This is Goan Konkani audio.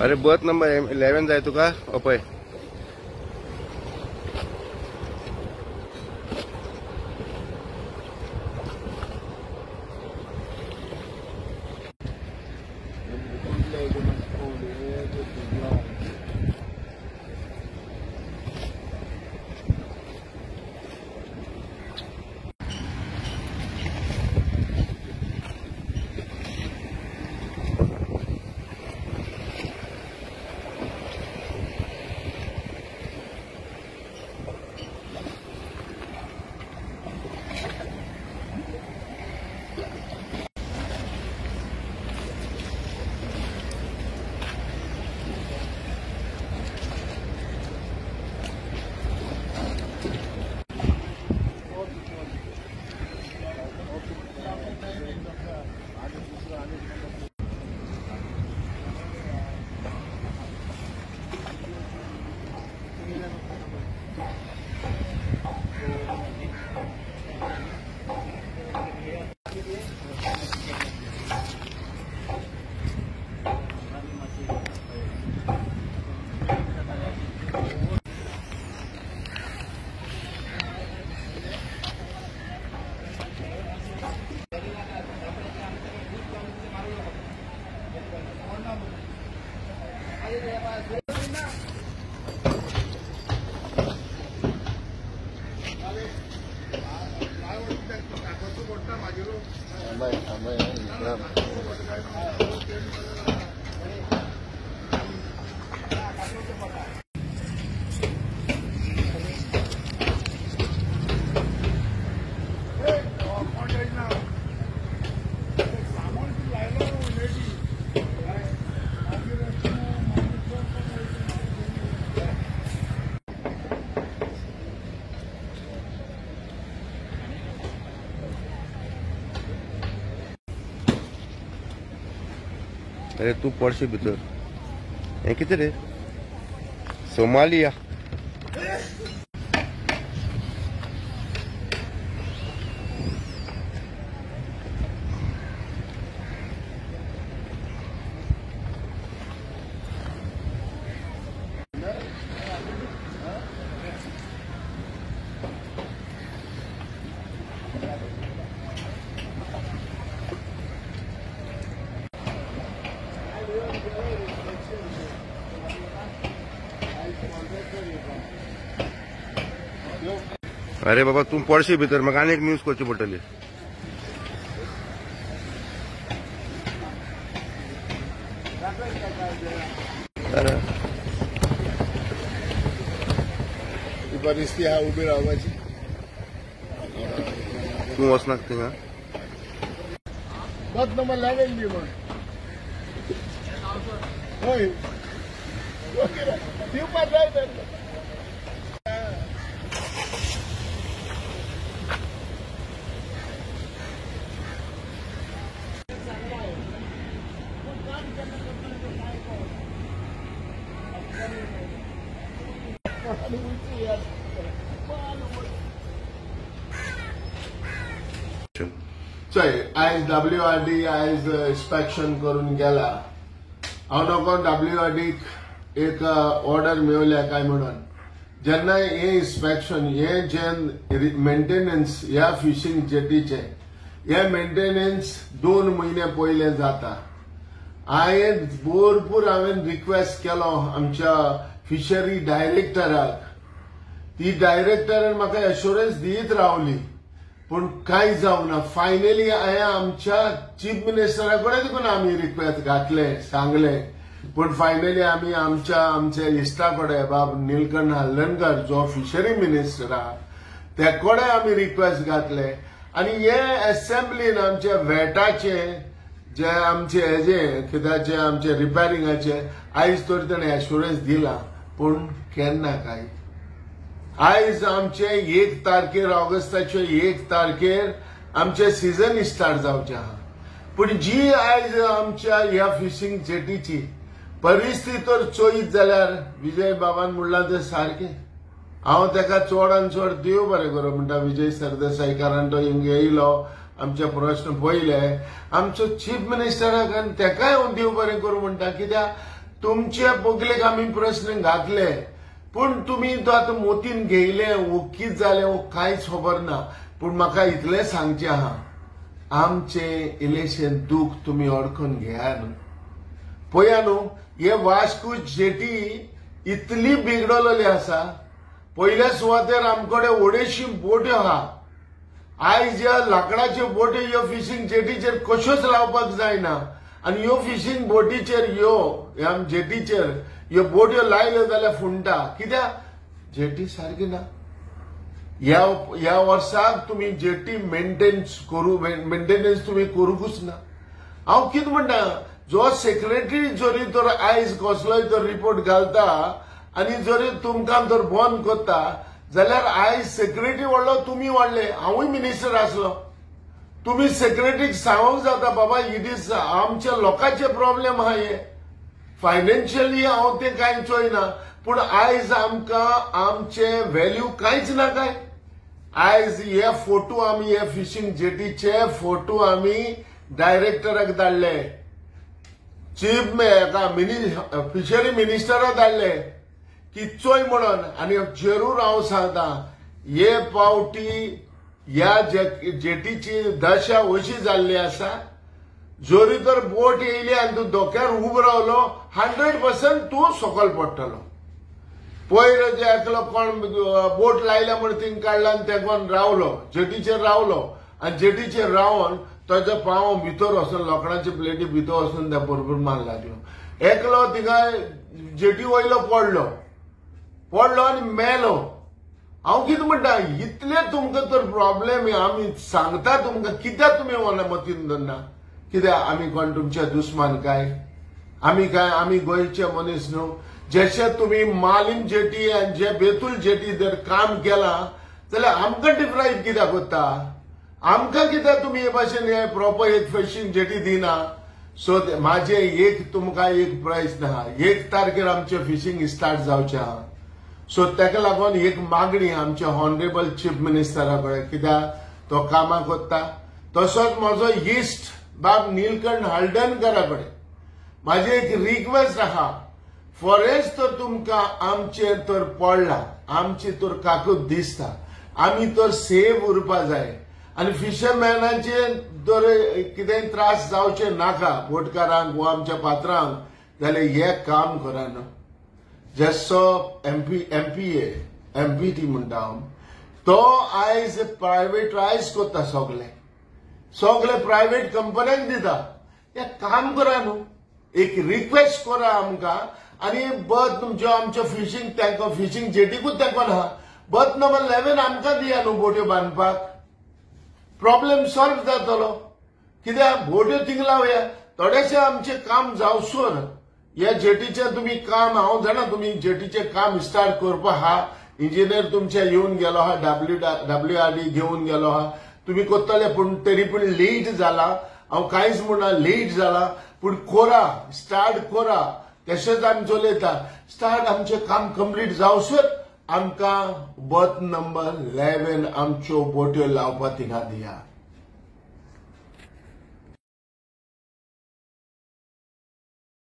अरे बर्थ नंबर 11 जाय तुका अपय. अरे तू पडशी भितर हे कितें रे सोमालिया. अरे बाबा तू पडशी भितर म्हाका आनी एक न्यूज करची पडटली. ही परिस्थिती हा उभी रावपाची. तूं वचनाक थिंगा बर्थ नंबर 11 बी म्हण. हय दिवपाक जाय तर. चोय आयज WRD आयज इन्स्पेक्शन करून गेला. हांव नको WRDक एक ऑर्डर मेळल्या काय म्हणून जेन्ना हे इन्स्पेक्शन हे जे मेंटेनन्स ह्या फिशींग जेटीचे हे मेंटेनन्स 2 म्हयने पयले जाता. हांवें भरपूर हांवें रिक्वेस्ट केलो आमच्या फिशरी डायरेक्टराक. ती डायरेक्टरान म्हाका एश्योरन्स दीत रावली पूण कांय जावना. फायनली हांवें आमच्या चीफ मिनिस्टरा कडेन देखून आमी रिक्वेस्ट घातले सांगले पूण फायनली आमी आमच्या आमच्या इश्टा कडेन बाब निलकंठ हल्लनकर जो फिशरी मिनिस्टर आहा ते कडेन आमी रिक्वेस्ट घातले. आनी हे एसेंब्लीन आमच्या वेटाचे जे आमचे हेजे कित्याचे आमचे रिपेरिंगाचे आयज तर ताणें एश्योरन्स दिला पूण केन्ना काय. आयज आमचे 1 तारखेर ऑगस्टाचे 1 तारखेर आमचे सिजन स्टार्ट जावचें आहा पूण जी आयज आमच्या ह्या फिशींग जेटीची परिस्थिती तर चोयत जाल्यार विजय बाबान म्हणलां तें सारकें. हांव तेका चड आनी चड देव बरें करूं म्हणटा विजय सरदेसाय कारण तो हिंगा येयलो आमचे प्रश्न पळयले आमचो चीफ मिनिस्टराक आनी तेकाय हांव देव बरें करूं म्हणटा कित्याक तुमचे पगलेक आमी प्रश्न घातले पूण तुमी तो आतां मोतीन घेयले वो कितें जालें वो कांयच खबर ना. पूण म्हाका इतलें सांगचें आहा, आमचें इल्लेशें दूख तुमी अडकून घेया न्हू. पळया न्हू, हे वास्को जेटी इतली बिगडलेली आसा. पयल्या सुवातेर आमकडे अडेचशी बोट्यो आहा. आयज ह्या लांकडाच्यो बोट्यो ह्यो फिशींग जेटीचेर कश्योच लावपाक जायना आनी ह्यो फिशींग बोटीचेर ह्यो ह्या जेटीचेर ह्यो बोट्यो लायल्यो जाल्यार फुंडटा. कित्याक जेटी सारकी ना. ह्या वर्साक तुमी जेटी मेंटेनन्स तुमी करूंकूच ना. हांव कितें म्हणटा, जो सेक्रेटरी जरी तर आयज कसलोय तर रिपोर्ट घालता आनी जरी तुमकां तर बंद करता जाल्यार आयज सेक्रेटरी व्हडलो तुमी व्हडले, हांवूय मिनिस्टर आसलो. तुमी सेक्रेटरीक सांगूंक जाता, बाबा it is आमच्या लोकांचे प्रॉब्लेम आहा हे, फायनान्शियली हांव तें कांय चोयना, पूण आयज आमकां आमचे व्हॅल्यू कांयच ना. काय आयज हे फोटो आमी हे फिशींग जेटीचे फोटो आमी डायरेक्टराक धाडले, चीफ फिशरी मिनिस्टराक धाडले की चोय म्हणून. आनी जरूर हांव सांगता, हे पावटी ह्या जेटीची दशा अशी जाल्ली आसा, जरी तर बोट येयली आनी तूं धोक्यार उबो रावलो 100% तूं सकयल पडटलो. पयर जे एकलो कोण बोट लायल्या म्हण थिंग काडला आनी ते कोण रावलो जेटीचेर रावलो आनी जेटीचेर रावन ताजो पांव भितर वचून लोखणाचे प्लेटी भितर वचून त्या बरोबर मार लागलो. एकलो थिंगा जेटी वयलो पडलो पडलो आनी मेलो. हांव कितें म्हणटा, इतले तुमकां तर प्रॉब्लेम आमी सांगता तुमकां, कित्याक तुमी मतीन दवरना? कित्याक आमी कोण तुमच्या दुस्मान काय? आमी काय आमी गोंयचे मनीस न्हू. जशे तुमी मालीम जेटी आनी जे बेतूल जेटी जर काम केलां जाल्यार आमकां डिप्रायव कित्याक करता? आमकां कित्याक तुमी हे भाशेन हे प्रॉपर एक फिशींग जेटी दिना? सो म्हाजें एक तुमकां एक प्रस्न आहा, 1 तारखेर आमचें फिशींग स्टार्ट जावचें आहा. सो ताका लागून एक मागणी आमच्या ऑनरेबल चीफ मिनिस्टरा कडेन, कित्याक तो कामां करता, तसोच म्हजो इश्ट बाब नीलकंठ हळदणकरा कडेन म्हाजी एक रिक्वेस्ट आहा, फॉरेस्ट तर तुमकां आमचेर तर पडला, आमची तर काकूत दिसता, आमी तर सेफ उरपा जाय आनी फिशरमॅनाचे तर कितेंय त्रास जावचे नाका बोटकारांक वो आमच्या पात्रांक, जाल्यार हें काम करा न्हू. जसो एमपी म्हणटा हांव, तो आयज प्रायवेटायज करता, सगळे सगळे प्रायवेट कंपन्यांक दिता. हें काम करा न्हू, एक रिक्वेस्ट करा आमकां. आनी बर्थ तुमच्यो आमच्यो फिशींग तांकां फिशींग जेटीकूच तेंकोन आहा, बर्थ नंबर 11 आमकां दिया न्हू बोट्यो बांदपाक, प्रॉब्लेम सॉल्व जातलो. कित्याक बोट्यो थिंग लावया, थोडेशें आमचें काम जावसर ह्या जेटीचें तुमी काम, हांव जाणा तुमी जेटीचें काम स्टार्ट करपा आहा, इंजिनियर तुमचे येवन गेलो आहा, WRD घेवन गेलो आहा, तुमी करतले, पूण तरी पूण लेट जाला. हांव कांयच म्हणना लेट जाला, पूण कोरा स्टार्ट कोरा. तशेंच आमी चलयता स्टार्ट आमचें काम कंप्लीट जावसर आमकां बर्थ नंबर 11 आमच्यो बोट्यो लावपा थिंगा दिया.